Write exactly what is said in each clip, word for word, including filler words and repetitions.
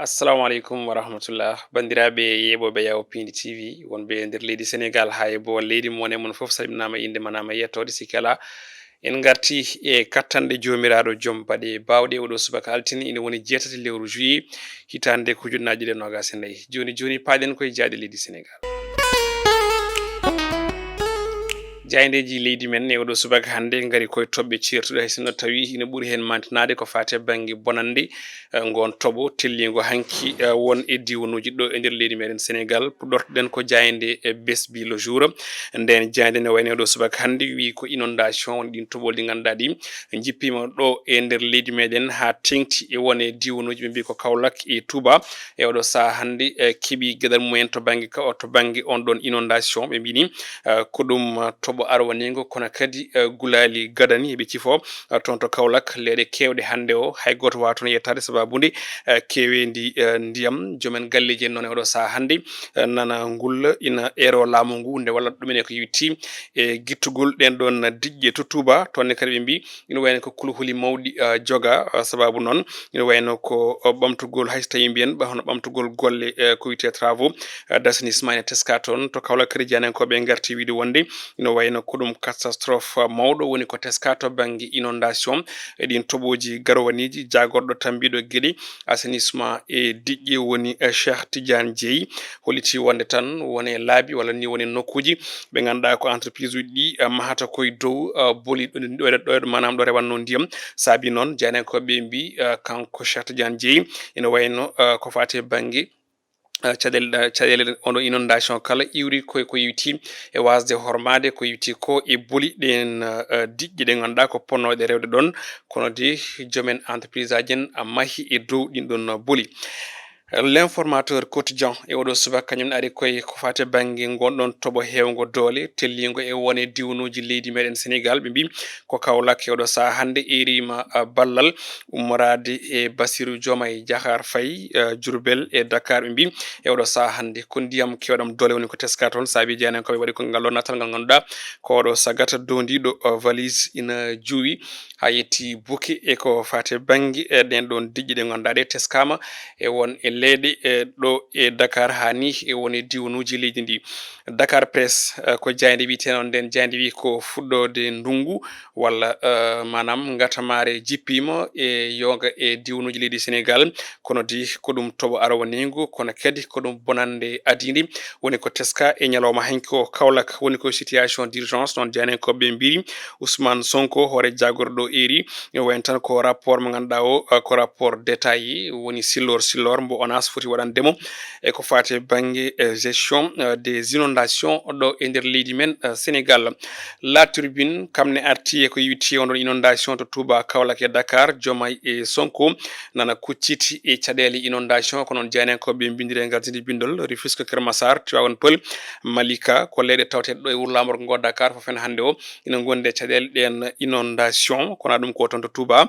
Assalamu aleykum wa rahmatullah. Banndiraaɓe yeeɓooɓe Yawo Piindi T V, wonɓe e nder leydi Senegaal haa e boowal leydi, mo wonee mon fof salminaama, innde ma naama, yettoode sikke alaa. En ngartii e kattanɗe Joomiraaɗo Joom baɗe baawɗe. Oɗo subaka altine, ina woni jeetati lewru juillet, hitaande ko ujunaaji ɗiɗi e noogaas e nayi. Jooni jooni, paaɗen koye jaaɗe leydi Senegaal. Jaayndeeji leydi men e oɗo subaka hannde ngari koye toɓɓe ceertuɗe, hay sinno tawii ina ɓuri heen mantinaade ko faati e bannge bonannde, eh, ngoon toɓo tellingo hanki, eh, won e diiwanuuji ɗo e nder leydi meɗen Senegaal. Puɗɗortoɗen ko jaaynde, eh, Bes Bi Le Jour. Ndeen jaaynde ne wayno oɗo subaka hannde wii ko inondation woni ɗiin toɓooli ɗi ngannduɗaa ɗi njippiima ɗo e nder leydi meɗen haa teeŋti e won e diiwanuuji, ɓe mbii ko Kaolack e Touba. E oɗo sahaa hannde, eh, keɓii geɗal mumen to bannge ka, to bannge on ɗon inondation. Ɓe mbii ni, eh, ko ɗum, eh, toɓo arwaniingo, kono kadi, eh, gulaali gadani eɓe cifoo, eh, toon to Kaolack. Leeɗe keewɗe hannde o, hay gooto waawa toon yettaade sabaabu nde, eh, keeweendi, eh, ndiyam. Joomen galleeji en noon e oɗo sahaa hannde, eh, nana ngulla ina eero laamu ngu nde wallata ɗumen e ko yowiti e gittugol ɗeen ɗoon diƴƴe to Touba. Toon ne kadi ɓe mbii ina wayno ko kulhuli mawɗi, eh, joga, eh, sabaabu noon ina wayno ko, eh, ɓamtugol, hay so tawii mbiyen ɓa-, hono ɓamtugol golle, eh, ko wiyetee travaux, eh, d'assainissement ene teskaa toon. To Kaolack kadi, jaayndiyankooɓe ngarti wiide wonde ina wayno ko ɗum catastrophe mawɗo woni ko teskaa to bannge inondation e ɗiin toɓooji garwaniiji. Jaagorɗo tammbiiɗo geɗe assainissement e diƴƴe woni, eh, Cheikh Tidiane Dieye, hollitii wonde tan won e laabi walla ni won e nokkuuji ɓe ngannduɗaa ko entreprise uji ɗi, eh, mahata koye dow, eh, boli ɗo, ɗo, ɗo, maanaam ɗo rewatnoo ndiyam. Saabii noon, jaayndiyankooɓe mbii, eh, kanko Cheikh Tidiane Dieye, ina wayno, eh, ko faati e bannge, eh, caɗeele, eh, caɗeele oɗo inondation kala iwri koye ko yowiti e waasde hormaade ko yowiti ko e boli ɗeen, eh, diƴƴe ɗe ngannduɗaa ko potnooɗe rewde ɗoon, kono de joomen entreprise aji en a mahi e dow ɗiin ɗoon boli. L'Informateur Quotidien e oɗo subaka kañum ari koye ko faati e bannge ngoon ɗoon toɓo heewngo doole tellingo e won e diiwanuuji leydi meɗen Senegaal. Ɓe mbii ko Kaolack e oɗo sahaa hannde eeriima, ah, ballal ummoraade e Bassirou Diomaye Diakhar Faye, ah, Diourbel e Dakar. Ɓe mbii e oɗo sahaa hannde ko ndiyam keewɗam doole woni ko teskaa toon. Saabii jaayndiyankooɓe waɗi ko ngal ɗo natal ngal ngannduɗaa ko oɗo sagata downdiiɗo, ah, valise ina juuwi haa yetti buki e ko faati e bannge, e ɗeen ɗoon diƴƴe ɗe ngannduɗaa ɗe teskaama e won e leeɗe, e ɗo e Dakar haa ni e won e diiwanuuji leydi ndi. Dakar Presse, eh, ko jaaynde wiyetee noon ndeen, jaaynde wii ko fuɗɗoode ndunngu walla, eh, maanaam ngatamaare jippiima e yoga e diiwanuuji leydi Senegaal, kono di ko ɗum toɓo arwaniingu, kono kadi ko ɗum bonannde adiinde woni ko teskaa e ñalawma hanki o. Kaolack woni ko situation d'urgence, noon jaayndiyankooɓe mbiiri. Ousmane Sonko, hoore jaagorɗo eeri, ina wayno tan ko rapport mo ngannduɗaa o, eh, ko rapport détaillé, woni sillor sillor mbo ONAS foti waɗande mo e ko faati e bannge, eh, gestion, eh, des inondations ɗo e nder leydi men, eh, Senegaal. La Tribune, kam ne arti e ko yowiti on ɗon inondation to Touba, Kaolack e Dakar. Diomaye e Sonko nana kucciti e caɗeele inondation, ko noon jaayndiyankooɓe mbinndiri e ngartidi binndol. Rufisque, Keur Massar, Tivaouane Peulh, Malika, ko leyɗe tawteeɗe ɗo e wuro laamorgo ngo Dakar, fof en hannde o ina ngondi e caɗeele ɗeen inondation. Kono ɗum ko toon to Touba.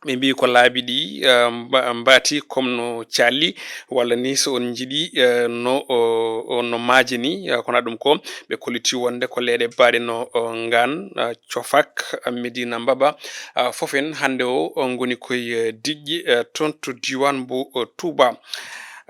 Ɓe mbii ko laabi ɗi, eh, mba-, mbaati comme no calli, walla ni so on njiɗi, eh, no, o, o, no maaji ni. Eh, kono ɗum ko ɓe kolliti wonde ko leyɗe baaɗe no, o, Ngaan, eh, Cofak, eh, Medina Mbaba, eh, fof en hannde o, o ngoni koye, eh, diƴƴe, eh, toon to diiwaan mbo, o, Touba.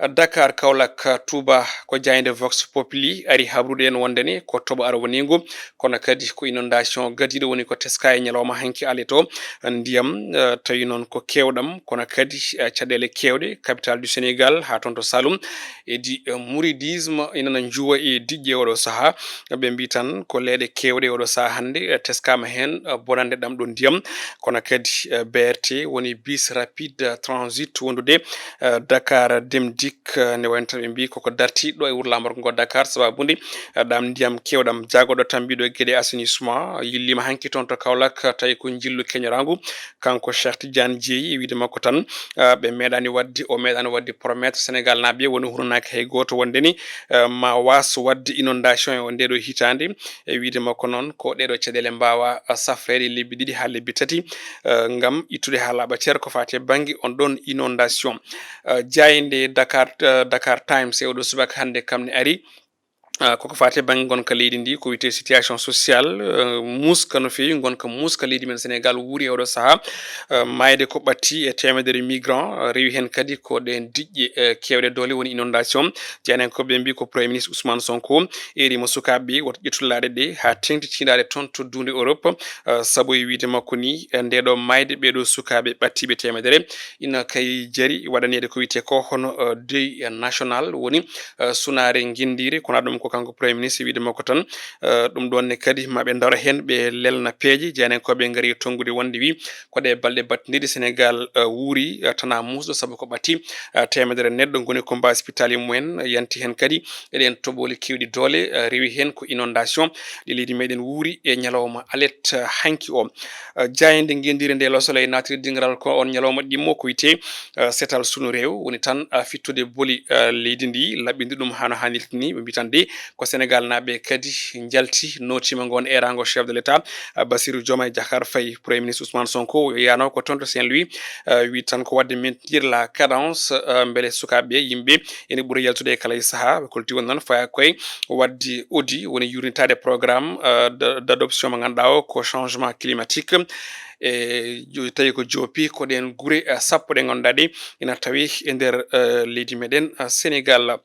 Dakar, Kaolack, Touba, ko jaaynde Vox Populi ari habrude en wonde ni ko toɓo arwaniingo, kono kadi ko inondation gadiiɗo woni ko teskaa e ñalawma hanki ale to. Ndiyam, eh, tawi noon ko keewɗam, kono kadi, eh, caɗeele keewɗe. Capitale du Sénégal, haa toon to Saloum, e di, eh, mouridisme ina na njuwa e diƴƴe oɗo sahaa. Ɓe mbii tan ko leyɗe keewɗe oɗo sahaa hannde, eh, teskaama heen, eh, bonannde ɗam ɗo ndiyam, kono kadi, eh, B R T woni bus rapide, eh, transit wondude, eh, Dakar Dem Dikk, eh, ne wayno tan ɓe mbii koko darti ɗo e wuro laamorgo ngo Dakar, sababu nde, eh, ɗam ndiyam keewɗam. Jaagorɗo tammbiiɗo e geɗe assainissement yilliima hanki toon to Kaolack, tawi ko njillu keñoraangu. Kanko Cheikh Tidiane Dieye, e wiide makko tan, eh, ɓe meeɗaani waɗde, o meeɗaani waɗde promettre Sénégal naaɓe, woni hunaaki hay gooto wonde ni, eh, ma waas waɗde inondation e o ndeeɗo hitaande. E wiide makko noon, ko ɗeeɗo caɗeele mbaawa, eh, safreede lebbi ɗiɗi haa lebbi tati, eh, ngam ittude haa laaɓa cer ko faati e bannge on ɗoon inondation. Eh, jaaynde Dakar, eh, Dakar Times e oɗo subaka hannde kam ne ari, Ah, koko faati e bannge ngonka leydi ndi, ko wiyetee situation sociale, eh, muuska no feewi, ngonka muuska leydi men Senegal wuuri e oɗo sahaa. Eh, maayde ko ɓatti e teemedere migrant, eh, rewi heen kadi ko ɗeen diƴƴe, eh, keewɗe doole woni inondation. Jeyanankooɓe mbii ko Premier Ministre Ousmane Sonko eeriima sukaaɓe ɓe woto ƴettu laaɗe ɗe haa teeŋti ciidaade toon to duunde Europe, eh, sabu e wiyde makko ni, eh, nde ɗo maayde ɓee ɗo sukaaɓe ɓattiiɓe teemedere ina kay jari waɗaneede ko wiyetee ko hono, eh, deuil national woni eh, sunaare ngenndiire, kono ɗum ko kanko Premier Ministre wiyde makko tan, eh, ɗum ɗoon ne kadi ma ɓe ndaro heen, ɓe lelna peeje. Jeyanankooɓe ngari e tonngude wonde wi ko ɗe balɗe battindiiɗe Senegal, eh, wuuri, eh, tanaa muusɗo sabu ko ɓatti, eh, teemedere neɗɗo ngoni ko mbaasi pitaali mumen, yanti heen kadi eɗen toɓooli keewɗi doole, eh, rewi heen ko inondation ɗi leydi meɗen wuuri e ñalawma alet, eh, hanki o. Eh, jaaynde ngenndiire nde Le Soleil naatiri dingiral ko on ñalawma ɗimmo ko wiyetee, eh, setal sunu reew woni tan, eh, fittude boli, eh, leydi ndi, laɓɓinde ɗum hano haanirta ni. Ɓe mbii tan de ko Senegal naaɓe kadi njalti, nootiima ngoon eeraango chef de l'État, eh, Bassirou Diomaye Diakhar Faye. Premier ministre Ousmane Sonko yano ko toon to Saint-Louis, eh, wi tan ko waɗde maintenir la cadence, eh, mbele sukaaɓe yimɓe ene ɓuri yaltude e kala e sahaa. Ɓe kolti won noon faya koye waɗde audit woni yurnitaade programme, eh, d-, d'adoption mo ngannduɗaa o ko changement climatique. E jo-, tawi ko joopi ko ɗeen gure, eh, sappo ɗe ngannduɗaa ɗe ina tawi e nder, eh, leydi meɗen, eh, Senegal.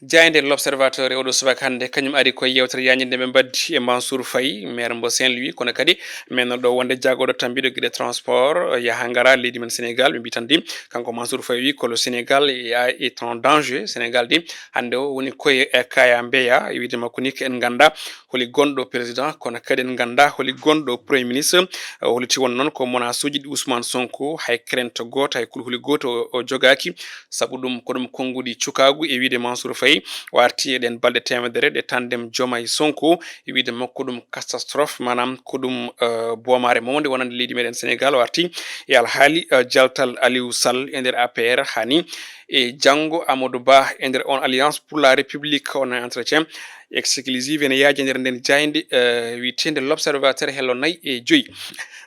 Jaaynde L'Observateur e oɗo subaka hannde, kañum ari ko yewtere yañde nde ɓe mbaddi e Mansour Faye, maire mbo Saint-Louis, kono kadi men ɗo wonde jaagooɗo tambiɗo geɗe transport, eh, yaha ngara leydi men Senegal. Ɓe mbii tan de kanko Mansour Faye wi ko le Sénégal est, est en danger. Senegal de hannde o woni koye, eh, kaya mbeya, e wiyde makko ni ko en ngannda holi gonɗo président, kono kadi en ngannda holi gonɗo premier ministre. O holliti won noon ko menace uji ɗi Ousmane Sonko hay crainte gooto, hay kulhuli gooto o, o jogaaki, sabu ɗum ko ɗum konnguɗi cukaagu e wiyde Mansour Faye o arti e ɗeen balɗe teemedere ɗe tandem Diomaye Sonko, e wiyde makko ɗum catastrophe, maanaam ko ɗum, eh, boomaare mawnde wonande leydi meɗen Senegal. O arti e alhaali, eh, jaltal Aliou Sall e nder A P R, hani e janngo Amadou Ba e nder on Alliance pour la République, on entretien exclusif ene yaaji e nder nden jaaynde, eh, wiyeteende L'Observateur, hello nayi e joyi.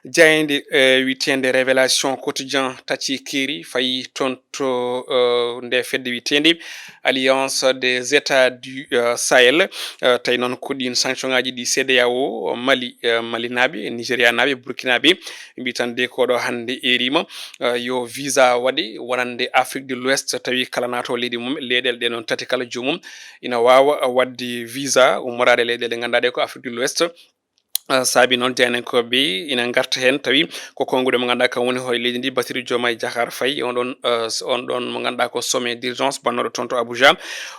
Jaaynde, eh, wiyeteende Révélation Quotidien taci keeri, fayi toon to, eh, nde fedde wiyeteende Alliance des États du, eh, Sahel. Eh, tawi noon ko ɗiin sanction ŋaaji ɗi C E D E A O, Mali, eh, Malinaaɓe, Nigérianaaɓe, Burkinaaɓe, ɓe mbii tan de ko ɗo hannde eeriima, eh, yo visa waɗe wonande Afrique de l'Ouest, tawi kala naato leydi mum, leyɗeele ɗe noon tati kala joomum ina waawa waɗde visa ummoraade leyɗeele ɗe ngannduɗaa ɗe ko Afrique de l'Ouest. Eh, saabi noon jeyanankooɓe ɓe ina ngarta heen, tawi ko konnguɗi mo ngannduɗaa kam woni hoore leydi ndi, Bassirou Diomaye Diakhar Faye, on ɗon, eh, s-, on ɗon mo ngannduɗaa ko sommet d'urgence bannooɗo toon to Abuja.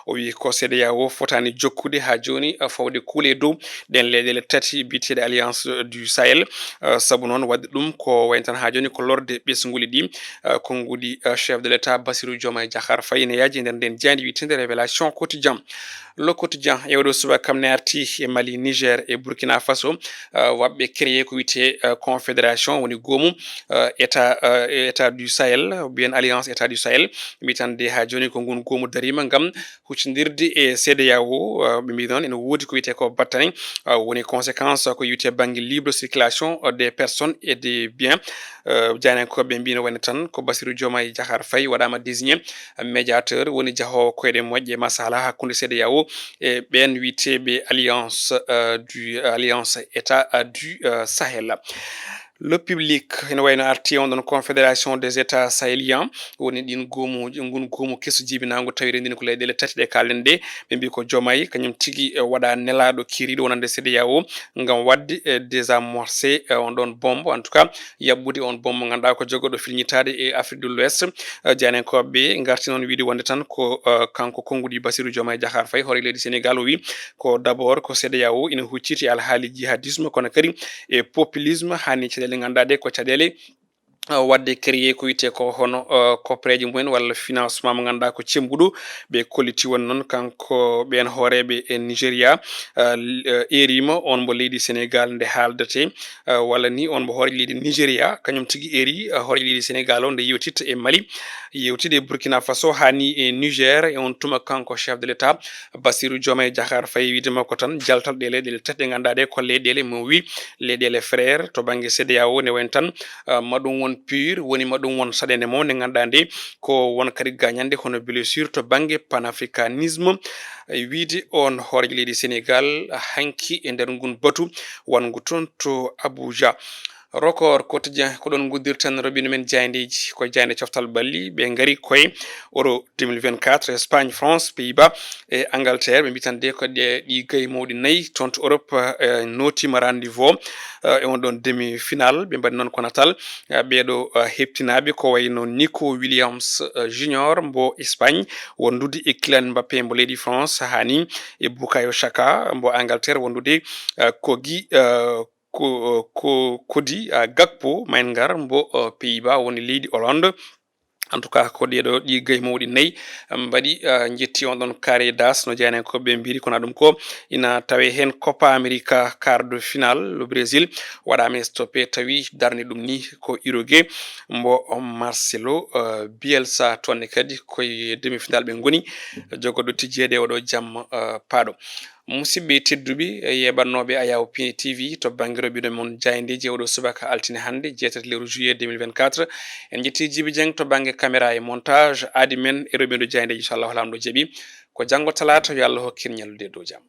O wi ko C E D E A O fotaani jokkude haa jooni, eh, fawde kuule dow ɗeen leyɗeele tati biyeteeɗe Alliance du Sahel. Eh, sabu noon waɗde ɗum ko wayi tan haa jooni ko lorde ɓesnguuli ɗi, eh, konnguɗi, eh, chef de l'État Bassirou Diomaye Diakhar Faye ne yaaji e nder nden jaaynde wiyeteende Révélation Quotidien. Le Quotidien e oɗo subaka kam ne arti e Mali, Niger e Burkina Faso, eh, waɓɓe créé ko wiyetee, eh, confédération woni goomu, eh, État, eh, État du Sahel, ou bien Alliance État du Sahel. Mbii tan de haa jooni ko ngun goomu dariima ngam huccindirde e C E D E A O, eh, ɓe mbii noon ene woodi ko wiyetee ko battane, eh, woni conséquence ko wiyetee bannge libre circulation, eh, des personnes et des biens. Eh, jeyanankooɓe ɓe mbii no wayno tan ko Bassirou Diomaye Diakhar Faye waɗaama désigné médiateur, woni jahoowo koyɗe moƴƴe e masala hakkunde C E D E A O e ɓeen wiyeteeɓe Alliance, eh, du, Alliance État, eh, du, eh, Sahel. Le Public ene wayno arti on ɗon Confédération des États Sahéliens, woni ɗin goomuuji, ngun goomu kesu jibinaangu tawi renndini ko leyɗeele tati ɗe kaalen ɗe. Ɓe mbii ko Diomaye kañum tigi, eh, waɗa nelaaɗo kiiriiɗo wonande C E D E A O ngam waɗde, eh, désamorcer, eh, on ɗon bombe, en tout cas yaɓɓude on bombe mo ngannduɗaa ko jogooɗo filñitaade e Afrique de l'Ouest. Eh, jeyanankooɓe ɓe ngarti noon wiide wonde tan ko, eh, kanko konnguɗi Bassirou Diomaye Diakhar Faye, hoore leydi Senegal, o wi ko d'abord ko C E D E A O ina hucciti e alhaali jihadisme, kono kadi e populisme, hani caɗeele ngannduɗaa ɗe ko caɗeele, eh, waɗde créé ko wiyetee ko hono, eh, koppereeje mumen walla financement mo ngannduɗaa ko cemmbuɗo. Ɓe kolliti won noon kanko ɓeen hooreeɓe e Nigeria, eh, l-, eh, eeriima on mbo leydi Senegal nde haaldete, eh, walla ni on mbo hoore leydi Nigeria, kañum tigi eeri, eh, hoore leydi Senegal o nde yewtitta e Mali, yewtide e Burkina Faso, hani e Niger, e on tuma kanko chef de l'État Bassirou Diomaye Diakhar Faye wiide makko tan jaltal ɗe leyɗeele tati ɗe ngannduɗaa ɗe ko leyɗeele mo wi leyɗeele frère to bannge C E D E A O, ne wayno tan, eh, ma ɗum won Pur woni ma ɗum won saɗende mo nde ngannduɗaa nde ko won kadi gañande hono blessure to bannge panafricanisme. E wiide on hooreejo leydi Sénégal hanki e nder ngun batu wanngu toon to Abuja. Record quotidien ko ɗon nguddirten robino men jaayndeeji, ko jaaynde coftal balli. Ɓe ngari koye Euro deux mille vingt-quatre, Espagne, France, Pays-Bas e Angleterre. Ɓe mbitan de ko ɗe ɗi gayi mawɗi nayi toon to Europe, eh, nootiima rendez-vous, eh, e on ɗon demi-finale. Ɓe mbaɗi noon ko natal, eh, ɓeeɗo, eh, heɓtinaaɓe ko wayno Nico Williams, eh, Junior mbo Espagne, wondude e Kylian Mbappé mbo leydi France, haa ni e Bukayo Saka mbo Angleterre, wondude, eh, Kogi, eh, ko, ko, Kodi, ah, Gakpo, Maingar mbo, oh, Pays-Bas, woni leydi Hollande. En tout cas, ko ɗeeɗo ɗi gayi mawɗi nayi, um, mbaɗi, ah, njetti on ɗon carré d'as, no jaayndiyankooɓe mbiri, kono ɗum ko ina tawe heen Copa America quart de finale, le Brésil waɗaama stoppé, tawi darni ɗum ni ko Uruguay mbo, oh, Marcelo, ah, Bielsa, toon ne kadi koye demi-finale ɓe ngoni, jogorɗo tijjeede oɗo jam, ah, paaɗo. Musidɓe tedduɓe, e yeɓannooɓe Ayaw Pini T V to bannge roɓindo mon jaayndeeji e oɗo subaka altine hannde, jeetati lewru juillet deux mille vingt-quatre. En njetti Jibi Dieng to bannge caméra e montage, aadi men e roɓindo jaayndeeji, inchallahu, Laamɗo jaɓi. Ko janngo talaata, yo Allah hokku en ñallude e dow jam.